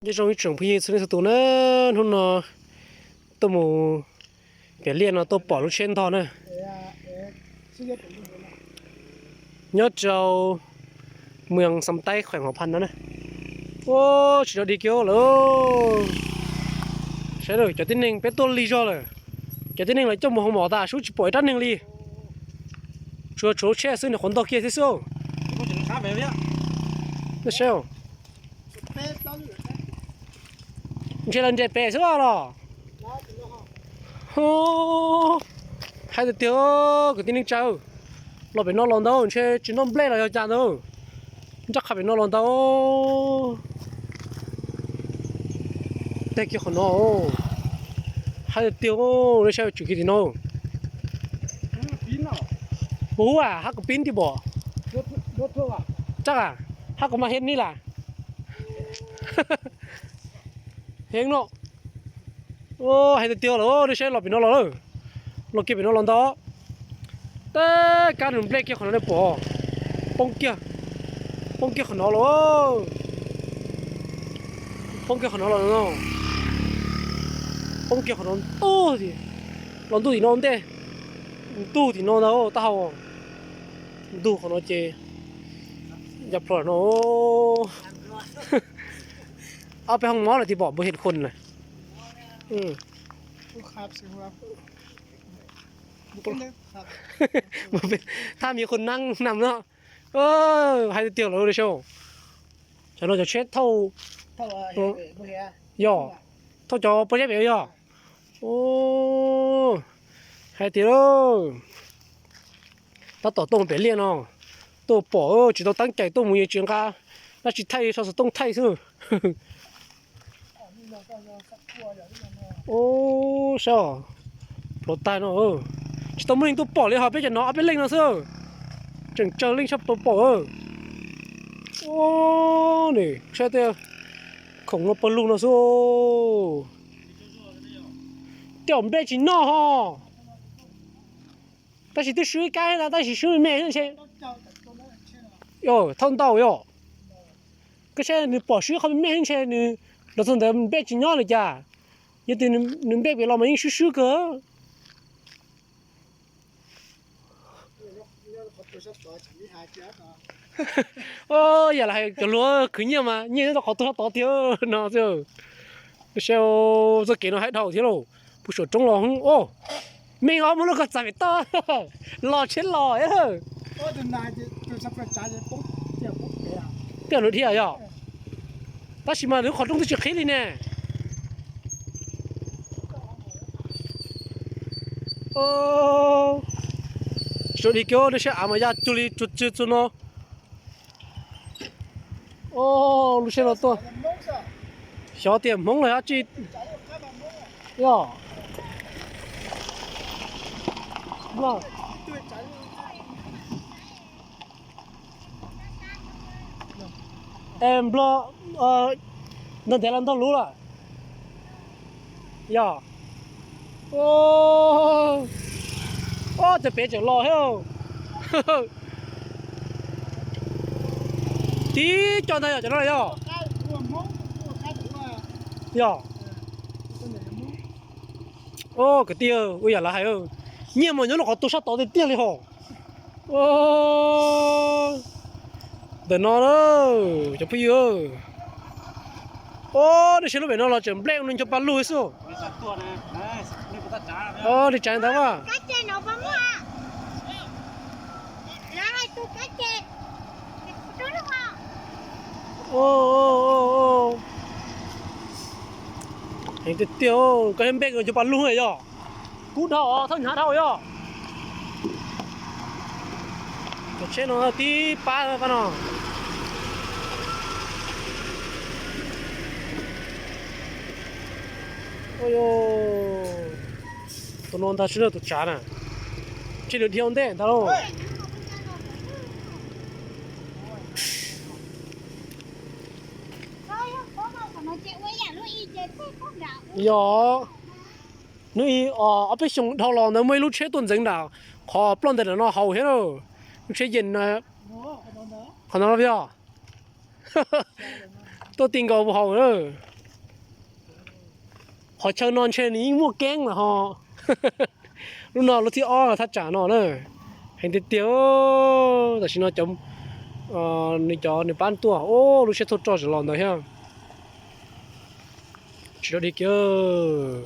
Nyob zoo ib tsoom phooj ywg txhua leej txhua tus na, hnub no tuaj mus piam liaj no tuaj pom lub tsheb ntog na. Nyob rau mws Xam Taib khueem Hom Phas no na. Ua tsis tau dig kiag lawm. Saib lawm cov tib neeg peb tuaj lig zog lawm. Cov tib neeg lawv coj mus hoo mom tas sub tsis pom ib rab neeg li. Tsuas tshuav lub tsheb xwb nws qhuav ntog kiag thiab xwb. Saib, ntshe lawv nres pem xwb los. Hais tiag tiag kwv tij neej tsa, los pem no los ntau ntshe tsis noj nplej los yog cas ntau. Nraj qha pem no los ntau. Teg kiag qhov no. Hais tiag tiag, nej saib tswm kiag tim no. Ua hab kuv pib nti pom. Raj a, hab kuv mas hiab ni las. Heev no. Hais tiag tiag lawm, nej saib los pem no los lawm. Los kiag pem no los ntau. Tab kab nws nplej kiag qhov no nej pom. Poob kiag, poob kiag qhov no los. Poob kiag qhov no los no. Poob kiag qhov no ntuj, los ntuj tim no ntej. Ntuj tim no ntag taub hau. Ntuj qhov no ces ya plho no. Ob peb hoo mob lawm tim pom npua hiam khun na. Thaj mi khun nab nam no. Hais tiag tiag lawm saib. Cov no cov tsheb thauj, yog, thauj cov pob zeb pem yog. Hais tiag, tab tom tuaj mus pem liaj no, tuaj pom tsis tau teeb cai tuaj mus yeej tsis nqa dab tsi thaij, sau xov tooj thaij xwb. Saib, pluav tag no, tsis tau muaj leej tuaj pom li ho peb cov no ob peb leej no xwb. Tseem tsawg leej tshaj tau pom. Saib tej khoom no pawg lug no xwb. Tej zaum nplej tsis noj ho. Tab sis twb swb ib kab thiab, tab sis swb me me xwb ntshe. Thauj ntau yom. Koj saib nws pom swb qhov me me xwb ntshe nws los txog ntawd nplej tsis nyob li cas. Yog tias nws nplej pem los mas yeej swb swb kawg. Yam li hais cov luag khwv nyiaj mas nyiaj nyob rau qhov tuag sab tod tiag no xwb. Saib, txoj kev no haib dhau thiab lauj. Puag saum roob los, me os, muaj lub koj txais pem toj los tsheb los. Tej nws dhia yog, tab sis mas lub qhov rooj twb tsis qhib li ne. Sawv dig kiag, nej saib av mas ya cuag li tsuag tsuag tsuag no. Lub tsheb no tuaj, xyov tias Hmoob los dab tsi. Yog, Nplog, es Nplog, ntog ntev los ntog luv lawm. Yog, o, cov pem tseem los thiab. Tib co ntag yog cov no yog. Yog, o, kwv tij, ua yam lawv hais, nyiaj mas nyob rau qhov tuag sab tod tiag tiag li hos. Ntawm no, cov phooj ywg, o, nej saib lub pem no los tseem nplej ua nco pa lug xwb. Li tsav ntawd a. Heev tiag tiag, koj thiab nplej ua nco pa lug yog. Kub dhau, thauj hnyav dhau yog. Cov tsheb no tib pab pab no. Tus no ntag tsis yog tus tsav na. Tsheb nws dhia ua ntej ntag lauj. Yog, hnub ib ob peb xyoo dhau los ntawd muaj ib lub tsheb tuaj ntxeev nram qhov ploj ntais nram no haus thiab lauj. Lub tsheb yees, qhov no yog tuaj ti nkaus haus na. Qhov chaw no ntshe nws yeej muaj keeb lawm ho. Lub no lub thib ob thaj tsam no na. Heev tiag tiag. Tam sim no cov, nws cov nws pab tuaj, o, lub siab tuaj roj zam los ntawd thiab. Tsis rau dig kiag.